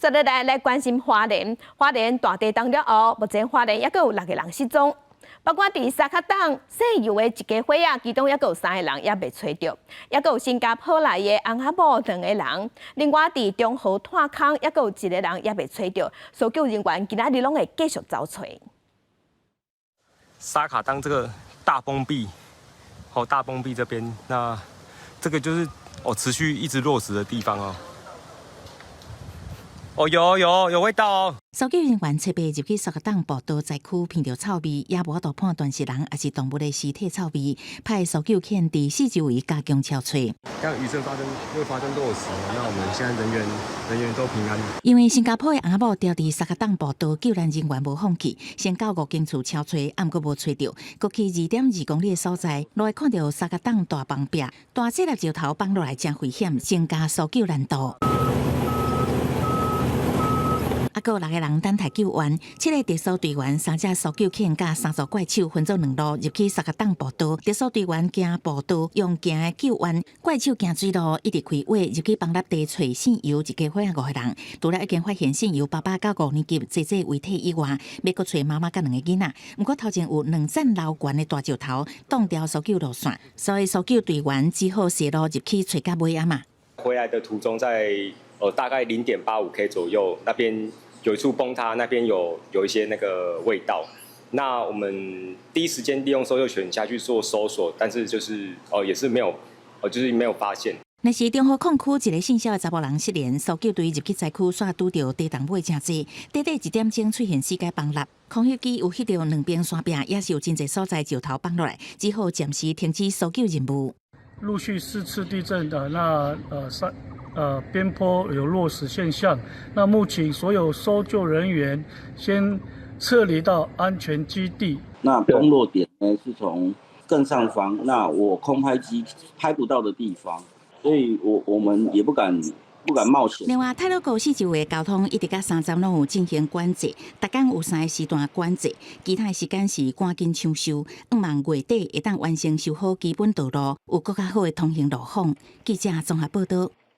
接落來來關心花蓮，花蓮大地動了後，目前花蓮猶閣有六個人失蹤，包括佇三跤東卸油的一家伙仔，其中猶閣有三個人猶未揣著，猶閣有新加坡來的翁仔某兩個人，另外佇中和炭空猶閣有一個人猶未揣著，搜救人員今仔日攏會繼續走揣。沙卡當這個大崩壁，好，大崩壁這邊，那這個就是哦持續一直落石的地方哦。哦，有有有味道哦！搜救人員冊八入去三跤東步道災區，聞著臭味，也無法度判斷是人抑是動物的屍體臭味，派搜救犬佇四周圍加強搜揣。像餘震發生又發生落石，那我們現在人員都平安。因為新加坡的翁仔某牢佇三跤東步道，救難人員無放棄，先到五間厝搜揣，毋過無揣著，閣去2.2公里的所在，路會看著三跤東大崩壁，大細粒石頭崩落來，真危險，增加搜救難度。猶閣有六個人等待救援，七个特搜隊員、三隻搜救犬佮三組怪手分做兩路入去三跤東步道。特搜隊員行步道，用行的救援；怪手行水路，一直開挖入去崩塌地揣瀉油一家伙仔五個人。除了已經發現瀉油爸爸佮五年級姐姐遺體以外，欲閣揣媽媽佮兩个囡仔。毋過頭前有兩層樓懸的大石頭擋牢搜救路線，所以搜救隊員只好踅路入去揣到尾仔嘛。回來的途中在大概0.85 K 左右，那邊有一處崩塌，那邊有一些那個味道。那我們第一時間利用搜救犬下去做搜索，但是就是哦也是沒有，哦就是沒有發現。那是中和礦區一个姓蕭的查某人失聯，搜救隊入去災區，煞拄著地動尾誠濟，短短一點鐘出現四階崩塌，空翕機有翕著兩邊山壁，也是有真濟所在石頭崩落來，只好暫時停止搜救任務。陸續四次地震的那三邊坡有落石現象，那目前所有搜救人員先撤離到安全基地。那崩落點呢是從更上方，那我空拍機拍不到的地方，所以我們也不敢冒險。另外，太魯閣四周的交通一直到三站攏有進行管制，逐工有三个時段管制，其他的時間是趕緊搶修，向望月底會當完成修好基本道路，有閣較好的通行路況。記者綜合報道。